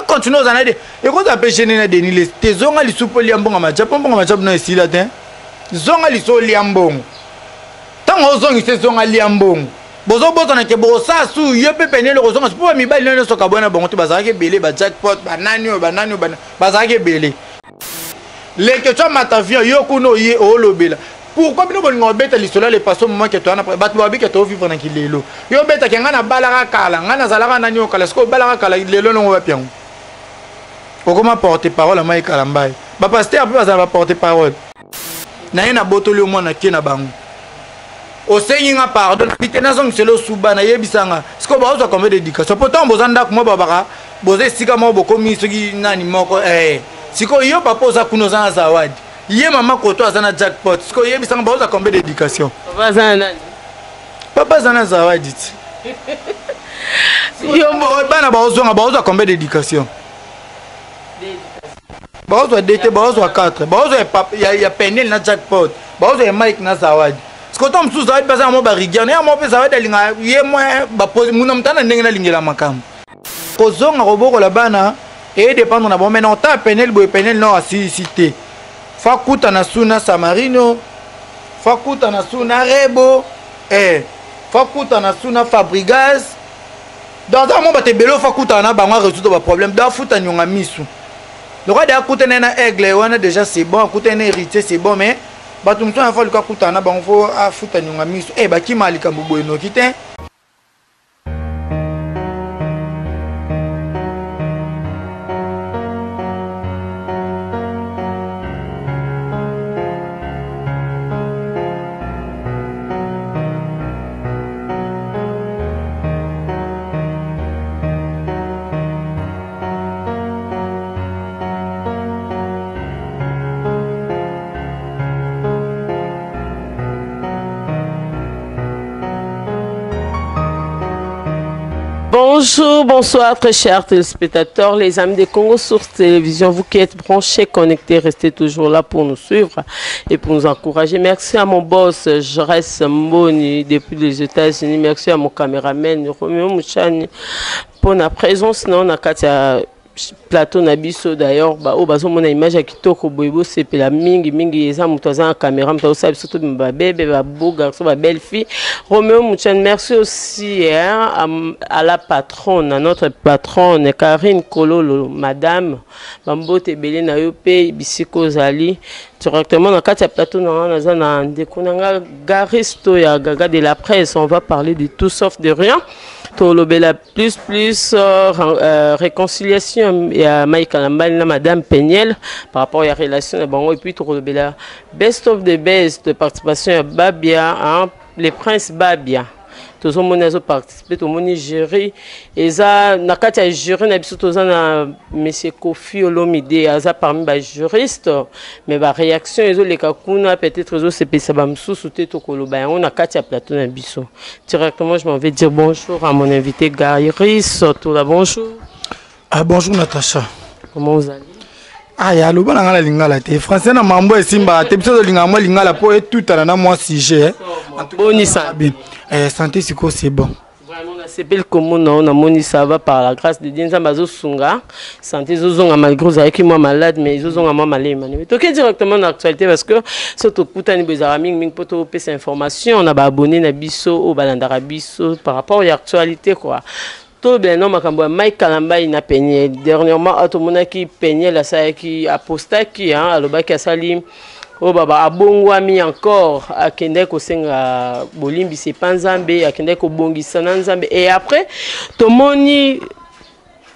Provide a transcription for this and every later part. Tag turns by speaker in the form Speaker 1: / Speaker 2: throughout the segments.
Speaker 1: Acontinue ozala na de ekozala mpe gene na Denis Lessie te. Zonga lisusu mpo olia mbongo ya majabu, mpo mbongo ya majabu no esila te. Zonga lisusu olia mbongo. Ntango ozongisa ezonga lia mbongo. Bozobosana ke bokosala su yo mpe Peniel okozonga mpo bamibali no nyonso kabwana na bango te, bazalaki ebele, ba jackpot, banani oyo banani oyo bazalaki ebele. Leke twa matavion yo kuna oye olobela pourquoi bino bolinga obeta lisolo ya le passe moment ke toana bato babi ke tovivre na kilelo. Yo obetaki ngai nabalaka kala, ngai nazalaka nani oyo kala, sikoyo obalaka kala lelo nongo wapi yango? Okoma porte parole ya Mike Kalambay. Ba pasteur mpe bazala ba porte parole na ye. Nabotoli yo mwana ke na bango, osengi nga pardon nabi te, nazongisela osuba nayebisa nga sikoyo baozwa combien d'éducation? Po ntango boza ndako moko, babaka boza esika moko, bokomi soki nani moko eh. Sikoyo yo papa oza kuna, oza na Zawadi, ye mama koto aza na jackpot. Sikoyo oyebisanga baozwa combien d'éducation?
Speaker 2: Papa aza na nani?
Speaker 1: Papa aza na Zawadi ti bana baozonga, baozwa combien d'éducation? Baozwa de te, baozwa 4, baozwa ya Peniel na jackpot, baozwa ya Mike na Zawadi. Sikoto mosusu Zawadi baza na mwa barigueur na ye moko mpe Zawadi alingaka ye mwa muna moto ana ndenge nalingela makambo. Kozonga kobokola bana edépendre na bango. Mai na otala Peniel boye, Peniel no asilisi te, fa kutana su na Samarino, fa kutana su na Rebo, eh, fa kutana su na Fabrigas. Donc aza mwa bato ebele, fa kutana na bango, arésoudre baproblème. Donc afuta nionga misu lokola de akutana na Aigle wana déjà, c'est bon. Akutana na Héritier, c'est bon. Mais bato mosusu afa luka akutana na bango, fo afuta nionga misu. Eh, bakima likambo boye noki te.
Speaker 2: Bonjour, bonsoir très chers téléspectateurs, les amis de Congo Source Télévision, vous qui êtes branchés, connectés, restez toujours là pour nous suivre et pour nous encourager. Merci à mon boss, Jerez Mboni, depuis les États-Unis. Merci à mon caméraman, Romeo Mouchani, pour la présence na kati ya plateau na biso. D'ailleurs, ba oyo bazomona image ya kitoko boye, bosepela mingi mingi, eza moto aza na caméra, moto azosala biso tobima babebe, babeau garçon, babelle fille, Romeo Mouchani. Merci aussi, hein, à la patronne, à notre patronne Karine Kololo. Madame, bambote ebele na yo mpe bisika ozali. Directement na kati ya plateau na nga, naza na ndeko na nga Garisto ya Gaga de la presse. On va parler de tout sauf de rien. Tolobela plus plus réconciliation ya Mike Kalambay na madame Peniel par rapport ya relation na bango, et puis tokolobela best of the best, participation ya Babia, hein, le prince Babia. Tozomoni azoparticipe, tomoni jury eza na kati ya jury na biso, toza na monsieur Kofi Olomide, aza parmi bajuriste. Mais baréaction ezoleka kuna, peut-être ezosepelisa bamosusu te, tokoloba yango na kati ya plateau na biso. Directement, je m'en vais dire bonjour à mon invité Gairis Tola. Bonjour.
Speaker 1: Ah, bonjour Natacha.
Speaker 2: Comment vous allez?
Speaker 1: Ah, ya loba na nga na lingala te, français na mambo esimbaka te. Biso tolingaka mwa lingala mpo etutana na mwa sujet.
Speaker 2: Boni santé?
Speaker 1: Eh, santé sikoyo c'est bon.
Speaker 2: Vraiment nasepeli komona o, namoni ça va, par la grâce de Dieu. Nzambe azosunga, santé ezozonga malgré ozalaki mwa malade, mais ezozonga mwa malemi malemi. Toke directement na actualité, parce que so tokutani boye ezalaka mingimingi mpo topesa information na baabonné na biso oyo balandaka biso par rapport ya actualité quoi. Tolobela no makambo ya Mike Kalambay na Peniel. Dernièrement awa tomonaki Peniel asalaki, apostaki, alobaki asali oyo baba abongwami encore, akendaki kosenga bolimbisi epa Nzambe, akendaki kobongisa na Nzambe. Et après tomoni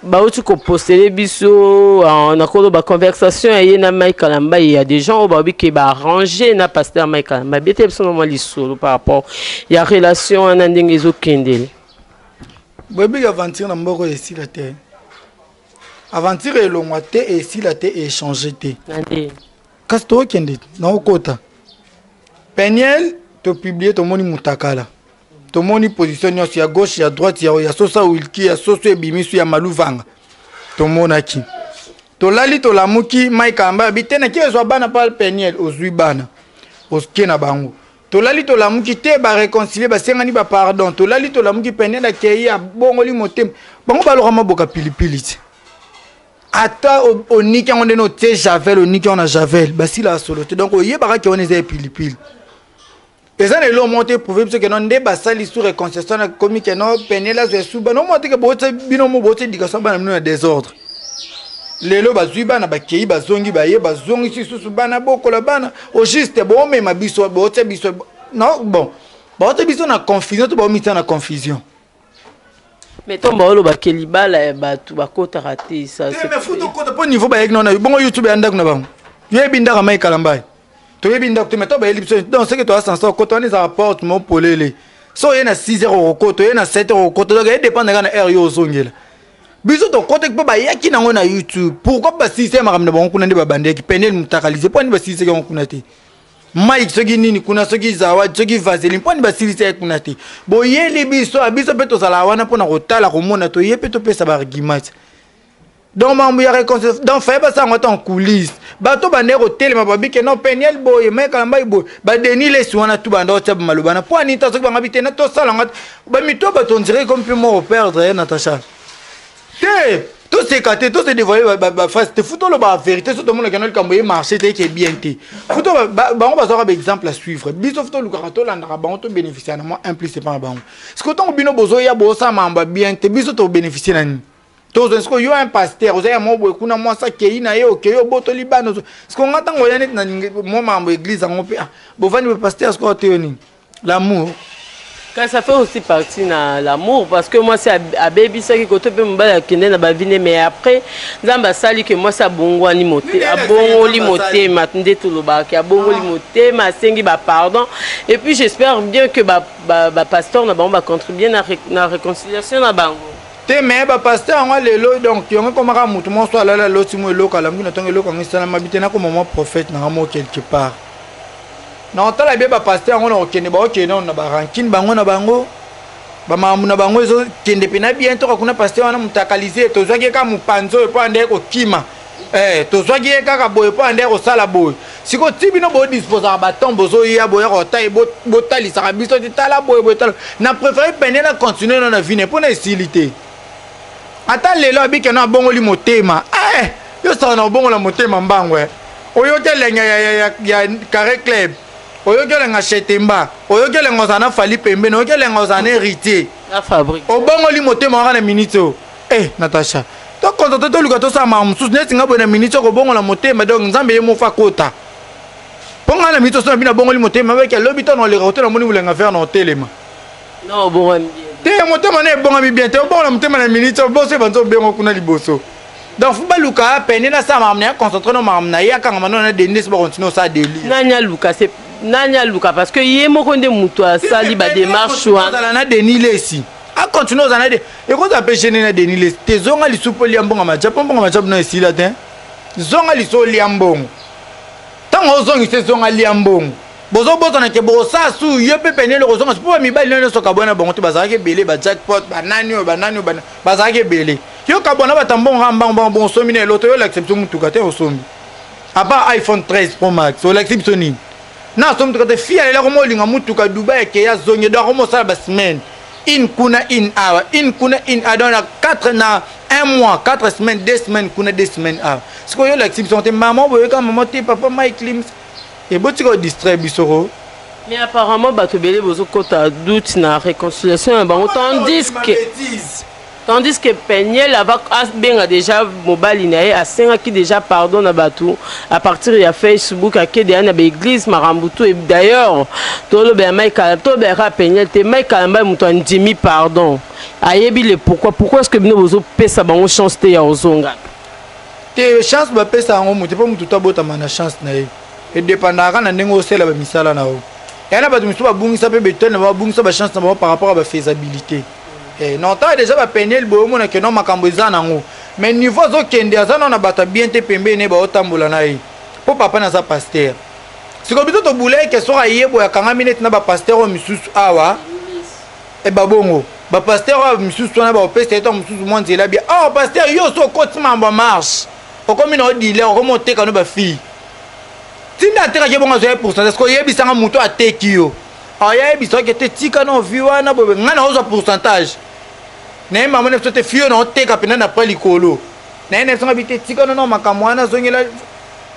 Speaker 2: bauti kopostele biso nakoloba conversation ya ye na Mike Kalambay. Ya des gens oyo balobi ke baarrange na pasteur Mike Kalambay. Bete biso na mwa lisolo par rapport ya relation wana, ndenge ezokendele.
Speaker 1: Boyebi, aventure na mboka oyo esila te, aventure elongwa te, esila te, échange te. Kasi tokokende naokota Peniel, topublie, tomoni mutakala, tomoni position nyonso ya gauche, ya droite, ya sosa wilki, ya soso ebimisu ya maluvanga. Tomonaki, tolali, tolamuki, Mike Kalambay abi te, naki ezwa bana pa Peniel. Ozwi bana, oke na bango. Tolali, tolamuki te, baréconcilie, basengani bapardon. Tolali, tolamuki, Peniel akei, abongoli motema. Bango baloka maboka pilipili ti. Ata oniki yango ndenge otie javel, oniki yango na javel, basilaka solo te. Donc oyebaka ke wana eza ya pilipili. Eza na eloko moko te prouve biso ke no nde basali sous réconciliation na komi ke no Peniel azwa esuba no moko te ke botie bino mo botie éducation bana bino na désordre. Lelo bazwi bana, bakei, bazongi, baye, bazongisi lisusu bana, bokola bana au juste. Bomema biso, botie biso non, bon, baotie biso na confusion to baomitia na confusion.
Speaker 2: Mais ntango baolobaka libala ya bato bakotaka te.
Speaker 1: Ça mais futa okota mpo niveau bayeki nano bongo YouTube ya ndako na bango. Yoyebi ndako mai Kalambai, toyebi ndako te, mais to bayeli biso. Donc soki toza sansa okota wana, ezaka porte mo polele. So oye na 6 heures okokota, oye na 7 heures okokota. Donc edépendre kaka na heure yo ozongela. Biso tokotaki mpo bayaki nango na YouTube. Pourquoi basilisa ya makambo na bango kuna nde babandeki Peniel mutakalise? Mpo ani basilisaki yango kuna te? Mike soki nini kuna, soki Zawadi, soki Vaseline, mpo ani basilisa ye kuna te? Boyeli biso, biso mpe tozalaka wana mpona kotala, komona, toye mpe topesa baargument. Donc makambo ya réconciliation, donc faye basala yango ata en coulisse. Bato bandeki kotelema, babike non, Peniel boye, Mike Kalambai boye, baDenis Lesi wana tu banda otia maloba na mpo anita. Soki bango bi te na tosala yango, bamito bato on dirait comme mpe moko perdre ye Natacha te. Toseka te, tose dévoile baface te. Fu toloba vérité. So tomonaka no likambo ye marché te, eke bien te. Fu to bango bazwaka baexemple à suivre. Biso fu tolukaka, tolandaka bango, tobénéficie na mwa un plus epa na bango. Siko ntango bino bozoya, bosala makambo ya bien te, biso tobénéficie na nini? Tozwa siko yo un pasteur oza ya moko boye kuna, mwasi akei na ye, okei obotoli bana. Siko nga ntango oya neti na mwa makambo église yango mpe bovandi bapasteur, siko oteyo nini? L'amour.
Speaker 2: Quand ça fait aussi partie na l'amour, parce que moi c'est abebisaki koto mpe mobali akende na bavine, mais après Nzambe asali ke mwasi abongwani, abongoli motema. Nde tolobaka, abongoli motema, asengi bapardon. Et puis j'espère bien que bapasteur na bango bacontribue na réconciliation na bango.
Speaker 1: Te, mais bapasteur yango lelo, donc yango ekomaka motu moko alala, aloti mo eloko, alambi na ntongo, eloko yango esalama bi te. Nakoma mwa prophète nanga mo quelque part na otala bie. Bapasteur yango na kokende, baokende nano na barankine bango na bango, bamakambo na bango ezokende mpena bien. Toka kuna pasteur wana motakalize, tozwaki ye kaka mopanzi oyo mpo andeye kokima, tozwaki ye kaka boye mpo andeye kosala boye. Sikoyo ti bino bodisposaka baton, bozoya boya kota, botalisaka biso ti tala boye boye, tala. Na préféré pene na continue no na vine mpo na esili te. Ata lelo abike no abongoli motema, yo saka na obongola motema mbango. Oyoki elengi ya Carré Club, oyoki elengi ya Chetemba, oyoki elengi ozala na Fally pembeni, oyoki elengi ozala na Héritier, obongoli motema waka na minute oyo. Natasha, toconcentre, toluka tosala makambo mosusu neti nga boye. Na minute okobongola motema, donc Nzambe ye moko akota. Mpo ngai na minute oso na bino abongoli motema, beke alobi ntango oleka kote, namoni molenga vert na otelema te. Motema na ebongami bien te. Obongola motema na minute oyo, boso ebanzi obengo kuna liboso. Donc fu baluka pene nasala makambo na ye, concentre no makambo na ye, akangama no na Denis, bakontinue osala délire.
Speaker 2: Nani aluka? C'est nani aluka? Parce que ye moko nde moto asali badémarche wana.
Speaker 1: Ozala na Denis Lesi, akontinue ozala na de, ekozala mpe gene na Denis Lesi te. Zonga lisusu mpo lia mbongo maja, mpo mbongo maja bino esila te. Zonga lisusu olia mbongo. Ntango ozongisa, ezonga lia mbongo. Bozobosana ke bokosala su ye mpe pene eloko. Ozonga mpo bamibali no nyonso kabwana bango te. Bazalaki ebele, bajackpot, banani oyo, banani oyo, bazalaki ebele. Yo kabwana bata mbongo kaka mbango mbango. Bongo osombi na eloto, yo olakisa biso mutuka te. Osombi apa iPhone 13 Pro Max, olakisi biso nini? Na asombi mutuka te. Fi alela komo olinga mutuka Dubai, ekeya, azongi. Donc akomo osala basemaine une kuna, une awa, une kuna, une awa. Donc na 4, na 1 mois, 4 semaines, 2 semaines kuna, 2 semaines awa. Sikoyo yo olakisi biso te. Mama boyoka mama te, papa Mike Lims, ebotika odistraire biso ko.
Speaker 2: Mais apparemment bato ebele bozokota doute na réconciliation na bango, tandis que Peniel abenga déjà mobali na ye, asengaki déjà pardon na bato à partir ya Facebook, akende ya na baéglise, makambo tu. D'ailleurs tolobela Mike, tolobelaka Peniel te. Mike Kalamba moto andimi pardon, ayebi le pourquoi. Pourquoi est ce que bino bozopesa bango chance te ya kozonga?
Speaker 1: Te, chance bapesa yango moto mpo motu to abotama na chance na ye. Edépendaka na ndenge osala bamisala na yo. Ya na bato mosusu babungisa mpe betone na babungisa bachance na bango par rapport à bafaisabilité. Na otala déjà baPeniel boye, omona ke no makambo eza nango, mais niveau azokende, aza nano na bato ya bien te pembeni, baotambola na ye mpo papa naza pasteur. Sikoyo biso tobula eke soki aye boye, akangami neti na bapasteur oyo misusu awa, e babongo bapasteur oyo misusu wana baopesa ye to mosusu mwa nzela bia. Awa pasteur, yo so okoti mambo ya marche, okomi na odealer, okomi oteka no bafille. Ntinda atekaki bongo, azwa ye pourcentage. Sikoyo oyebisanga, moto ateki yo ayayebisaka te, tika na ovi wana boye, ngai naozwa pourcentage. Nayemba mona biso te, fille oyo naoteka mpena na pre likolo. Na ye na biso nga bi te, tika nono makambo wana, azongela.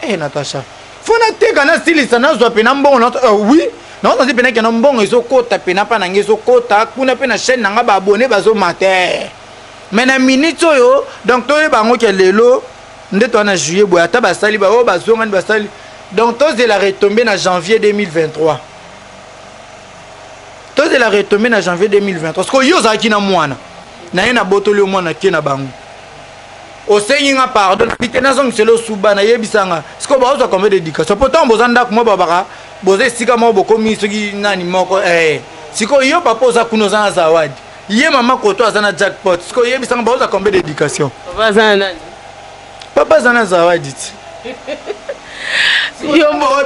Speaker 1: Eh, Natasha, fo nateka, nasilisa, nazwa pena mbongo na oui, naosanzi pena kena mbongo ezokota pena mpa na ngai, ezokota kuna mpe na chaîne na nga, baabone bazomata. Mais na minute oyo, donc toyeba yango ke lelo nde toza na juillet boye, ata basali baoyo bazongani basali, donc tozela retombe na janvier 2023, tozela retombe na janvier 2023. Parce que yo ozalaki na mwana na ye, nabotoli yo mwana ke na bango, osengi nga pardon, nabi te, nazongisela osuba, nayebisanga sikoyo baozwa combien d'éducation? Po ntango boza ndako mo, babaka boza esika moko, bokomi soki nani moko sikoyo yo papa oza kuna, oza na Zawadi, ye mama koto aza na Jackpot. Sikoyo oyebisanga baozwa combien d'éducation?
Speaker 2: Papa aza na nani?
Speaker 1: Papa aza na Zawadi ti.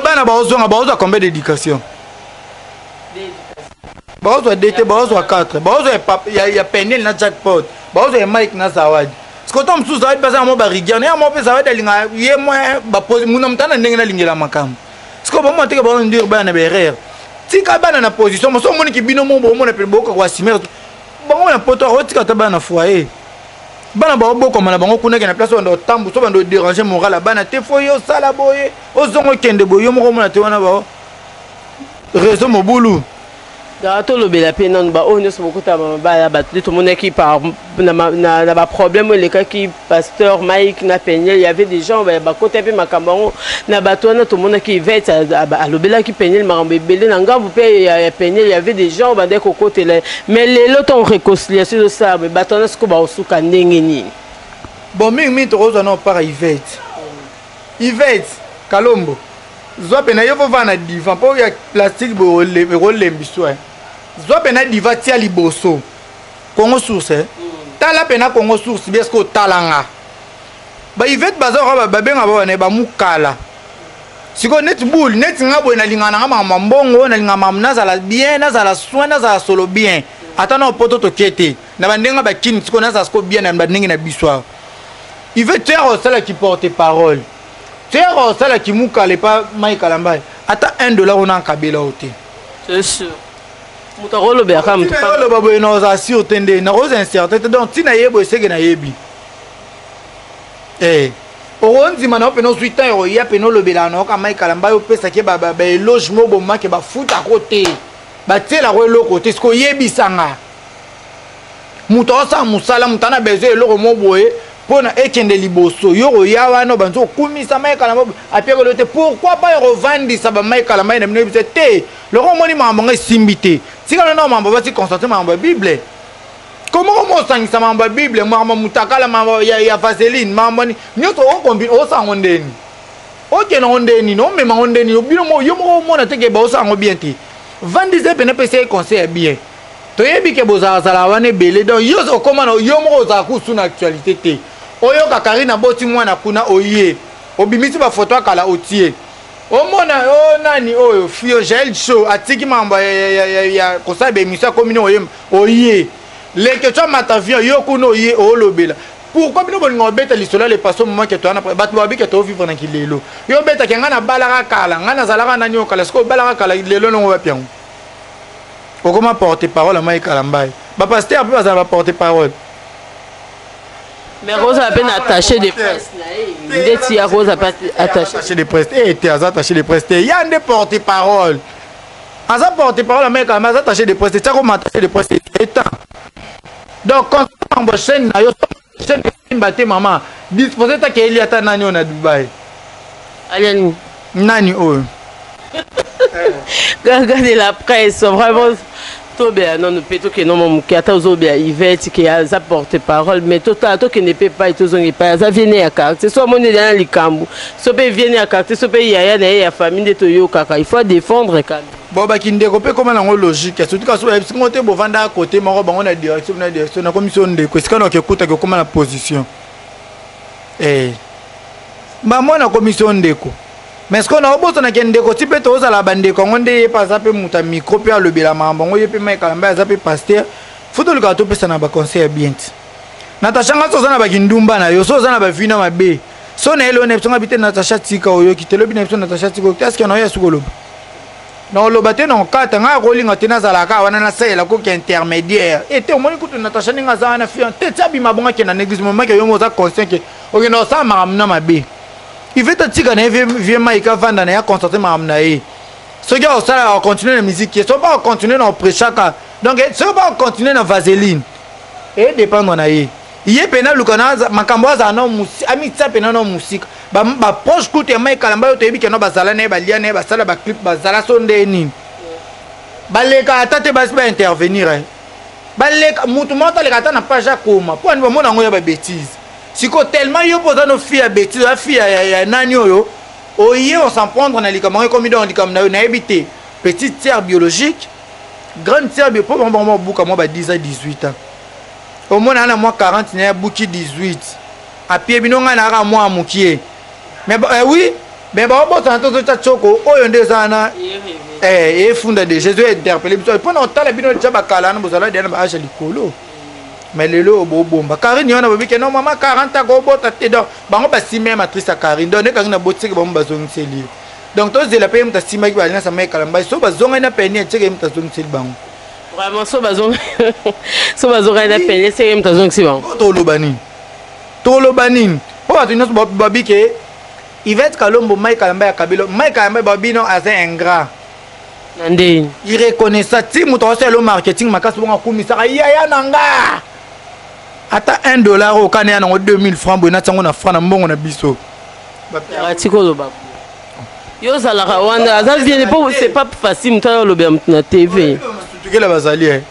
Speaker 1: Bana baozwanga, baozwa combien d'éducation? Baozwa d te, baozwa 4, baozwa ya Penel na Jackpot, baozwa ya Mike na Zawadi. Sikoyo ntango mosusu Zawadi mpe aza na mwa barigueur na ye moko, mpe Zawadi alingaka ye mwa muna moto ana ndenge nalingela makambo. Sikoyo bomona teke baondire bana na baerreur, tika bana na position moso. Omoniki bino mo bomona mpe boyoka koasimer bango na poto, akotika ata bana na foyer, bana baobokoma na bango kuna, ke na place banda otambu so banda odéranger moral ya bana te. Fo yo osala boye, ozonga, okende boye, yo moko omona te wana bao réseau mobulu.
Speaker 2: Donc tolobela mpe nanu baoyo nyonso bokotala bamabala ya bato nde tomonaki par na baproblème oyo elekaki pasteur Mike na Peniel. Y avait des gens bakota mpe makambo yango na bato wana. Tomonaki Ivete alobelaki Peniel makambo ebele na ngambu mpe ya Peniel. Y avait des gens bandaki kokotela, mais lelo ntango réconciliation ezosala, bato wana sikoyo bakosuka ndenge nini?
Speaker 1: Bon, mingimingi tokozwa na opara Ivete, Ivete Kalombo. Zwa pena yo fo vanda na divan mpo ya plastique boye ekolembiso. Zwa pena divan, tia liboso Congo Source. Tala pena Congo Source bien. Soki otalanga baivete baza kaka babenga bawana bamukala. Sikoyo neti boule, neti nga boye, nalingaka nanga makambo ya mbongo, nalingaka makambo nazala bien, nazala soin, nazala solo bien. Ata na poto toke te na bandenge bakini, sikoyo nazala sikoyo bien na bandenge na biso awa. Ivete toyaka kosalaki porte parole, toyaka kosalaki mukala epa Mike Kalambai, ata 1 dollar ona akabela yo te.
Speaker 2: C'est sûr, moto akolobelaka moto.
Speaker 1: Oloba boye, nakozala sûr te, nde nakozala incertain te. Donc ntina ye boye seke nayebi okondima na yo mpena, ozwi temps oya mpena olobelaka na yoka Mike Kalambai, opesaki baéloge mo bomake, bafutako te, batielako eloko te. Sikoyo oyebisanga moto aosala mosala, moto ana besoin eloko mo boye mpona ekende liboso, yo koya wana obanzi okumisa Mike Kalambai, apiakelo te. Pourquoi pas kovandisa baMike Kalambai na bino, yebisa te loko omoni makambo ngo esimbi te, tikala na makambo bati concentre makambo ya Bible. Komo komo osangisa makambo ya Bible, makambo mutakala, makambo ya vaseline, makambo nyonso okombine, osala yango ndeni, okende yango ndeni, omema yango ndeni? Bino yo moko omona te ke baosala yango bien te. Vandisa pene, pesa ye conseil ya bien. Toyebi ke bozalazala wana ebele, donc yo okóma na yo moko ozala kusu na actualité te. Oyoka Karine aboti mwana kuna, oye obimisi bafoto ya kala, otie omona o nani oyo fio Jael Show atiki makambo ya kosala baémission, akomi ni oyemba, oye leke twa mata avion, yo kuna oye olobela. Pourquoi bino bolinga obeta lisolo ya le passé moment ke towana bato babi ke tovivre na kilelo? Yo obetaki ngai nabalaka kala, ngai nazalaka nani oyo kala. Sikoyo obalaka kala, lelo nongo wapi yango okoma porte parole ya Mike Kalambai? Bapasteur mpe bazala baporte parole.
Speaker 2: Mais akozala mpe na attaché de presse na ye, ndeti akozala mpe
Speaker 1: attaché de presse te. Aza attaché de presse te, ya nde porte parole. Aza porte parole ya Mike Kalambai, aza attaché de presse te. Tiako ma attaché de presse eta. Donc constant chaîne na yo, chaîne esimba te, mama dispose taki eli ata nani oyo na Dubai.
Speaker 2: Alia nini?
Speaker 1: Nani oyo?
Speaker 2: Gaga de la presse, vraiment tobela nano mpe tokende mwa moke. Ata ozobela Ivete ke aza porte parole, mais totala, tokende mpe epai, tozonga epai aza viene ya quartier. So amoni eza na likambo, so mpe viene ya quartier, so mpe yaya na ye ya famille nde toyokaka, il faut défendre quand même.
Speaker 1: Bon, bakindeko mpe koma nango logique, surtout kasi bayebisi ngo te, bovanda kote moko bango na direction na direction. Nakomi so ndeko esika na okekutaki okóma na position bamwana akomi so ndeko. Mais sikoyo naobosanaki ndeko ti mpe tozala bandeko yango nde ye mpe aza mpe moto ya micro mpe alobela makambo yango. Ye mpe Mike Kalambai aza mpe pasteur, fo tolukaka topesa na baconseil ya bien ti. Natasha, nga so oza na bakindumba na yo, so oza na bavi na mabe, so na eloo na biso nga bi te. Natasha, tika, oyoki te? Lobi na biso, Natasha, tika, oyoki te? Aske na oyo asuki oloba. Na oloba te na okata ngai akolinga te, nazala kaka wana, nasalela koki intermédiaire ete omoni kutu Natasha ndenge aza wana, fille te ti abima bongo, akenda na église momaki. Yo mo oza conscient ke okenda kosala makambo na mabe. Ivete atika na ye vieux Mike, avanda na ye, aconcentre makambo na ye. Soki akosala, akontinue na musique ye, soki akontinue na oprechaka, donc soki akontinue na vaseline, edépendre na ye. Ye mpena aluka na makambo, azala na amitia mpena na mosika. Baproche kutu ya Mike Kalamba oyo toyebi keno bazala na ye, balia na ye, basala baclip, bazala so nde nini, baleka ata te, basi baintervenir, baleka mutu moko aleka ata na page akoma mpo ani bamona yango ya babêtise. Sikoyo tellement yo mpo oza no fille ya bêtise, oya fille ya nani oyo oye on s'en prendre na likambo yango, ekomi donc likambo na yo. Nayebi te, petite sœur biologique, grande sœur, mpo bango bango babuka mwa ba 10 à 18 ans, omona na mwa 40 na ye, abuki 18, apie bino, ngai nayaka mwa mokie. Mais oui, mais baobosana tozotya tioko oyo nde eza wana, efunda déjà, ezo interpelle biso mpona kotala bino deja bakala wana, bozala deya na baage ya likolo. Mais lelo bobomba Karine wana, bobi ke non, mama 40 akobota te. Donc bango basimi ya matrice ya Karine, donc nde Karine abotiseke, bango bazongiseli ye. Donc tozela mpe ye moto asimaki baalliance ya Mike Kalamba, so bazongani na peni etieke, ye moto azongiseli bango.
Speaker 2: Vraiment, so bazongani na peni eseke, ye moto azongisi bango.
Speaker 1: Toloba nini? Toloba nini? Mpo bato nyonso babi ke Ivete Kalombo, Mike Kalamba ya Kabelo, Mike Kalamba babino aza ingrat.
Speaker 2: Na ndeni?
Speaker 1: Ireconnaissant ti moto akosala marketing makasi bongo, akumisaka yaya na nga ata 1 dollar oyo okana ya nango 2000 franc boye, nati yango na franc na mbongo na biso.
Speaker 2: Ati koloba yo ozalaka wana, aza bien po c'est pas facile moto ayo olobela moto na TV.
Speaker 1: Tukela bazali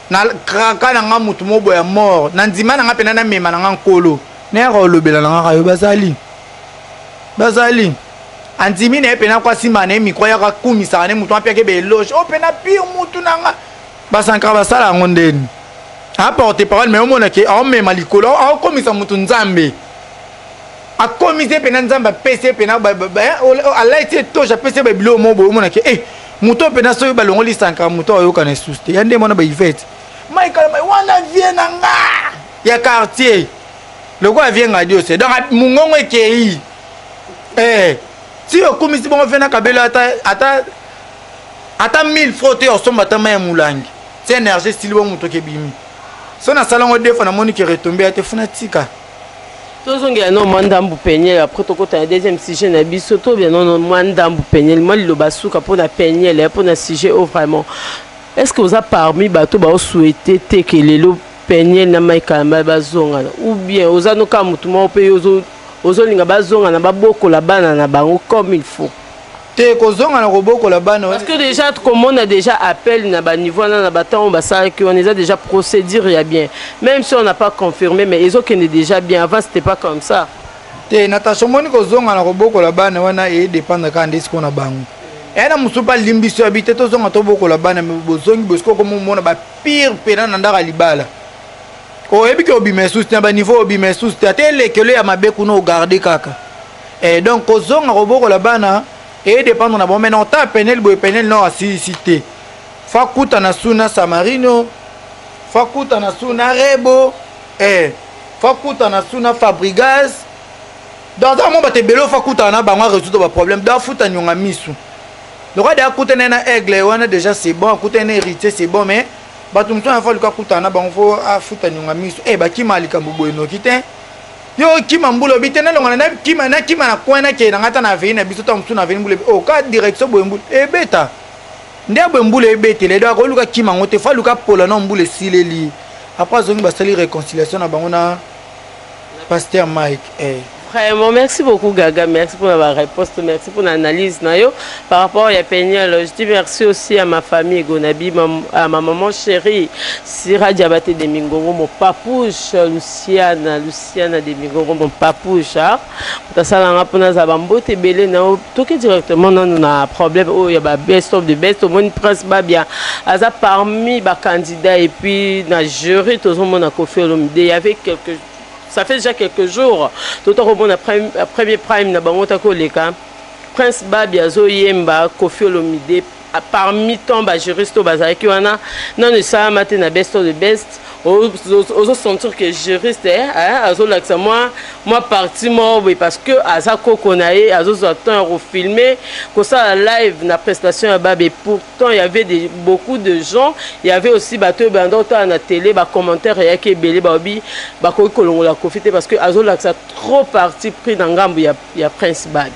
Speaker 1: na kraka na nga motu moko ya mort na ndima na nga mpena, namema na nga nkolo nayaka olobela na nga yo. Bazali andimi na ye mpena ko asimba na ye micro, ayaka akumisaka ne motu apiaki baéloge oyo mpena pire mutu na nga. Basankara basala yango ndeni aporte parole, mais omonake aomema likolo, aokomisa motu nzambe, akomisi ye mpena nzambe, apesi ye mpena alaiti etoge, apesi ye babiloko moko boye. Omonake e moto oyo mpena soki balongoli Sankara, moto ayoka na esusu te. Ya nde mwana baivete Michael wana, vieux na nga ya quartier, lokola vieux Ngadiose. Donc mongongo ekei ti okumisi bongo vieux na Kabelo, ata 1000 francs te osomba ata mai ya molangi ti énergie esili bongo, moto okebimi. So nasala yango deux fois, namoni ke retombe ya te, funa tika.
Speaker 2: Tozongela no mwa ndambu Peniel, après tokota na deuxième sujet na biso. Tobia nono mwa ndambu Peniel, mwa liloba suka mpona Peniel, mpona sujet oyo. Vraiment, est ce que oza parmi bato baosouhaite te ke lelo Peniel na Mike Kalamba bazongana, ou bien oza no kaka motu moko mpe yo ozolinga bazongana, babokola bana na bango comme il faut?
Speaker 1: Te, kozonga na kobokola bana.
Speaker 2: Parce que déjà komona déjà appel na baniveau wana na batango basalaki wana, eza déjà procédure ya bien, même si on n'a pas confirmé, mais ezokende déjà bien. Avant, c'était pas comme ça.
Speaker 1: Te, Natasha, omoni, kozonga na kobokola bana wana edépendre kaka nde sikoyo na bango. Eya na mosusu mpe alimbisi yo, abi te, tozonga tobokola bana. Me bozongi boye, sikoyo komomona bapire mpena na ndako ya libala, oyebi ke obima esusu te na baniveau, obima esusu te, ata elekelo ya mabe kuna, ogarde kaka. Donc kozonga kobokola bana edépendre na bango. Mai na otala Penel boye, Penel no asilisi te, fa kutana su na Samarino, fa kutana su na Rebo, fa kutana su na Fabrigas. Donc aza mo bato ebele, ofa kutana na bango, arésoudre baproblème. Donc afuta nionga misu lokola de akutana na Aigle wana, déjà c'est bon, akutana na Héritier, c'est bon. Mais bato mosusu afa luka akutana na bango, fo afuta nionga misu. Bakima likambo boye noki te. Yo okima mbula, obi te, nalongana, nakima, nakima na coin, nakende nanga ata na aveni na biso. Ta mosusu na aveni, mbula o ka direction boye, mbula ebeta nde boye, mbula ebetele. Donc akoluka kima yango te, fo aluka pola na mbula esileli, après azongi, basali réconciliation na bango na pasteur Mike.
Speaker 2: Vraiment, merci beaucoup Gaga, merci pour la réponse, merci pour l'analyse nayo par rapport à Peniel. Je dis merci aussi à ma famille Gonabi, à ma maman chérie Sira Diabaté de Mingongo, mon papouche Luciana, Luciana de Mingongo, mon papouche. Tasalanga mpona za bambote ebele na toke directement nanu na problème oyo ya ba best of the best. Omoni Prince Babia aza parmi bacandidat, et puis na jury tozomona Koffi Olomide. Il y avait quelques, ça fait déjà quelques jours, tota komona premier prime na bango, ta koleka Prince Babi azoyemba, Koffi Olomide parmi tant bajuriste oyo bazalaki wana. Nano esalama te na best of the best. Ozo sentir que juriste, hein, azolakisa mwa parti moko boye parce que aza koko na ye, azozwa temps ya kofilme, kosala live na prestation ya Babe. Pourtant, il y avait beaucoup de gens, il y avait aussi bato oyo banda otala na télé, bacommentaire eyaki ebele, baobi bakoki kolongola Kofi te parce que azolakisa trop parti pris na ngambo ya Prince Babe.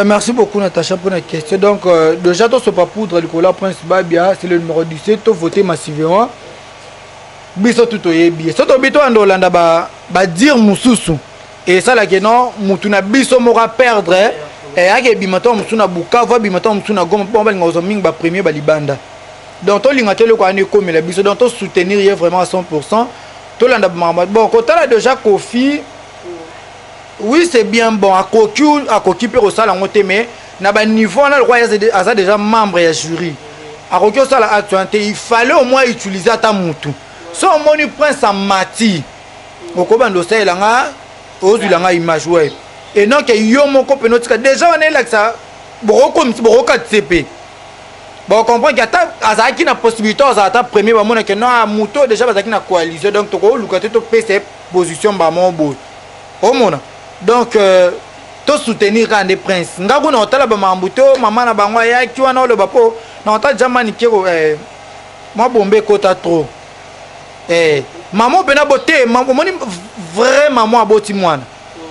Speaker 1: Merci beaucoup, Natacha, pour la question. Donc déjà, toi, pas poudre, Nicolas Prince Babia, c'est le numéro 17, tu voté massivement. Biso tout oyebi. So to bito ando landa ba dire mususu. Et ça là que non, mutu na biso mora perdre. Et ake bimato musu na Bukavu, bimato musu na Goma, bon ba linga mingi ba premier ba libanda. Donc to linga tele ko ani comme la biso, donc to soutenir ye vraiment à 100%. To landa bon, quand là déjà Kofi, oui, c'est bien bon, akoki mpe kosala yango te, mais na baniveau wana, lokwa aza déjà membre ya jury, akoki osala acte wana te. Il fallait au moins utiliser ata mutu. So omoni Prince amati, okobanda osalelanga, ozwilanga image, ouais, et non ke yo moko mpena otika déjà wana elakisa bokokatise mpe bocomprendre ke ata azalaki na possibilité azala ata premier, bamonake non, moto oyo déjà bazalaki na coalition, donc tokoluka te topesa ye position bamo boye omona. Donc tosoutenir kaka nde Prince. Nga kuna otala bamakambo te, mama na bango ayaki wana oloba mpo na otala jamani keko mwa bombe ekota trop. Mama mpena bo te, omoni vrai mama aboti mwana,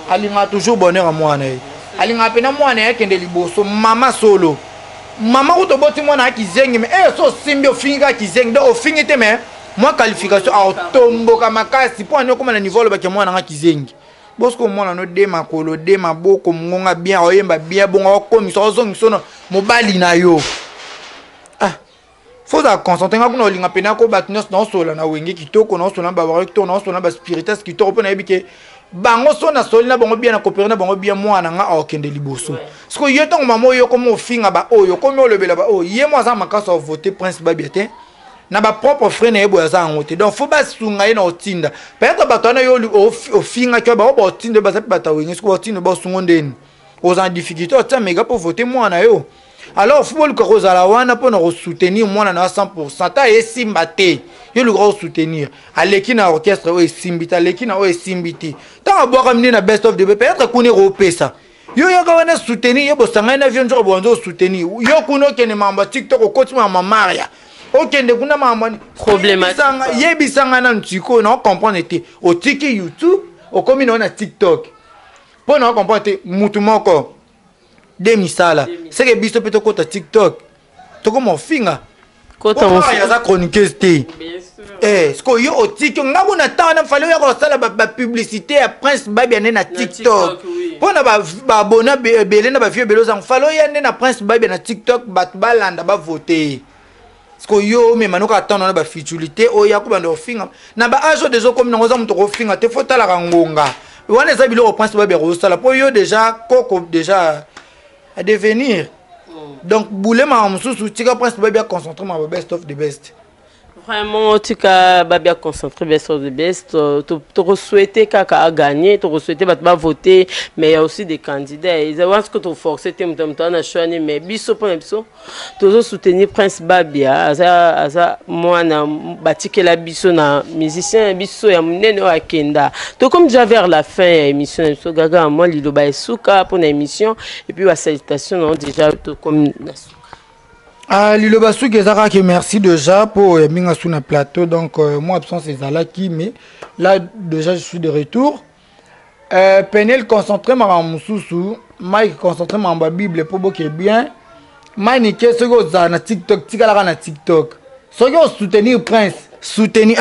Speaker 1: alingaka toujours bonheur ya mwana ye, alingaka mpena mwana ye akende liboso. Mama solo, mama kuta oboti mwana ya kizengi, mais so osimbi, ofingi kaka kizengi, donc ofingi te, mais mwa qualification aotomboka makasi mpo ani okóma na niveau olobaki mwana nga kizengi. Bosiko mwana no de makolo, de maboko, mongonga bien, oyemba bien, bongo okomisa ozongisa no mobali na yo. Ah, faut ozala concentré. Nga kuna olinga mpena ko bato nyonso naosola na Wenge kitoko, naosola na bawarrior kitoko, naosola na baspiritas kitoko, mpo nayebi ke bango so nasoli na bango bien, na coopérer na bango bien, mwana nga aokende liboso. Siko ye ntango mama oyo komi ofinga baoyo, komi olobela baoyo, ye mo aza makasi avote Prince Babia te na bapropre frais na ye boye, aza yango te. Donc faut basunga ye na otinda peut-être bato wana yo ofingaki bao baotinda, baza mpe bato awenge. Soki baotinda, baosungo ndeni oza na difficulté otia mega mpo vote mwana yo. Alors faut boluka kozala wana mpona kosoutenir mwana na yo 100. Ata esimba te, yo luka kosoutenir. Aleki na orchestre oyo esimbi te, aleki na oyo esimbi te, ntango abwaka mine na Best of the, peut-être kuna ekopesa yo yoka wana soutenir ye, bosangani na vieux nzoka bwanza osoutenir yo kuna, okende makambo ya TikTok, okoti makambo ya Maria, okende kuna makambo. Yebisanga nanu sikoyo, na ocomprendre te. Otiki YouTube, okomi nao na TikTok, mpo na ocomprendre te. Mutu moko de misala seke biso mpe tokɔta TikTok, tokoma ofinga, aza chroniqueuse te. Sikoyo yo otiki nga kuna ntango wana fallait oyaka kosala bapublicité ya Prince Babia nde na TikTok, mpo na baabona ebele na bavues ebele ozango. Fallait oya nde na Prince Babia na TikTok, bato balanda, bavote ye. Sikoyo yo omema noka ntango wana bafutilité, oya kobanda kofinga na baage oyo deja okomi nango, oza moto kofinga te. Faut talaka ngonga wana, eza biloko Prince Babia kosala mpo yo déjà koko déjà à devenir. Donc bulemaka mosusu, tika Prince Babia concentré ma best of the best.
Speaker 2: Vraiment, tika Babia concentré best of the best. Tokosouhaite kaka agagner, tokosouhaite bato bavote, mais il y a aussi des candidats. Eza wana soki toforce te moto, moto wana choix, mais biso, mpona biso, tozosoutenir Prince Babia. Aza mwana batikela biso na musicien na biso ya monene oyo akenda. Tokomi déjà vers la fin ya émission na biso. Gaga, mwa liloba esuka mpona émission et puis basalutation nango, déjà tokomi na suka.
Speaker 1: Ah, liloba suki eza kaka merci déjà mpo ya su na plateau. Donc moi absence ezalaki, mais là déjà je suis de retour. Penel concentré makambo mosusu, Mike concentré makambo ya Bible mpo boke bien. Manike, soki ozala na TikTok, tikalaka na TikTok. Soki osoutenir Prince, soutenir.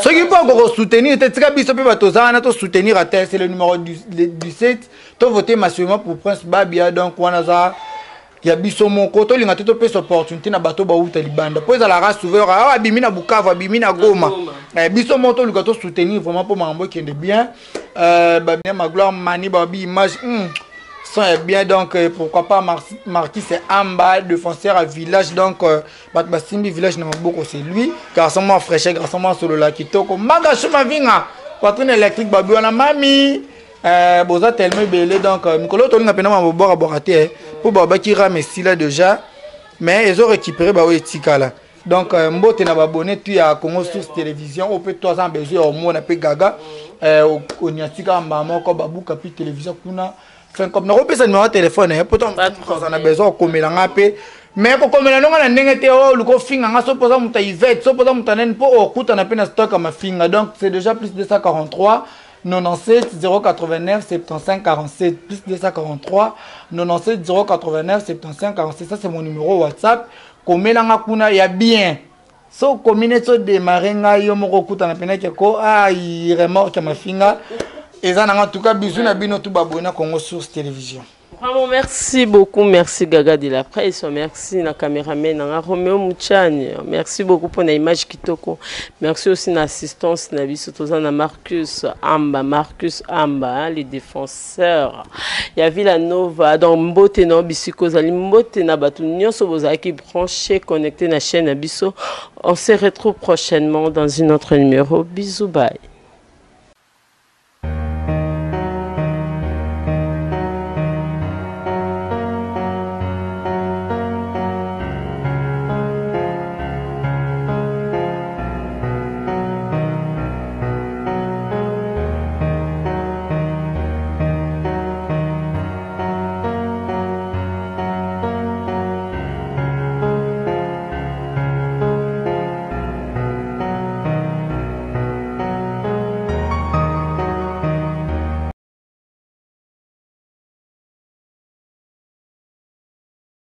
Speaker 1: Soki mpo okokosoutenir te, tika biso mpe bato oza wana tosoutenir. Ata c'est le numéro 17, tovote massivement pour Prince Babia. Donc wana aza ya biso moko, tolinga te topesa opportunité na bato bauta libanda, mpo ezalaka souvent awa abimi na Bukavu, abimi na Goma. Biso moko toluka tosoutenir vraiment mpo makambo ekende bien. Babien Magloire Mani, babi image, son est bien. Donc pourquoi pas Marquis Amba, défenseur à village. Donc bato basimbi village na maboko, c'est lui, garçon mwa fraîche, garçon mwa solola kitoko, Maga Shumavinga, poitrine électrique, babi wana mami. Boza tellement ebele. Donc mikolo tolinga mpena ma bobwakabwaka te mpo babaki ram esila déjà, mais ezo récupérer baoyo etikala. Donc euh, mbote na babone tu ya Congo Source Télévision oyo mpe to aza na besoin ya omona mpe Gaga euh, oniati kaka mbala moko babuka mpe télévision kuna fin comme nakopesa numéro ya telefone ye poto aza na besoin okomela nga mpe mais kokomela ndonga na ndenge te oyo oluka ofinga nga so mpoza moto ya ivete so mpoza moto ya nani mpo okutana mpe na stock ya mafinga. Donc c'est déjà plus 243 97 089 75 47, plus 243 97 089 75 47. Ça, c'est mon numéro WhatsApp. Komelanga kuna ya bien. So okomi neti odemare ngai, yo moko okutana mpena ke ko ai remorque ya mafinga eza nanga. En tout cas, bisous na bino tu baboye na Congo Source Télévision.
Speaker 2: Vraiment, merci beaucoup. Merci Gaga de la presse. Merci na caméraman na Romeo Mouchani. Merci beaucoup pour l'image kitoko. Merci aussi na assistance na biso toza na Marcus Amba, Marcus Amba, hein, les défenseurs. Ya Villanova donc mbote na bisiko zali, mbote na batu nyonso bozalaki branché, connecté na chaîne na biso. On se retrouve prochainement dans une autre numéro. Bisous, bye.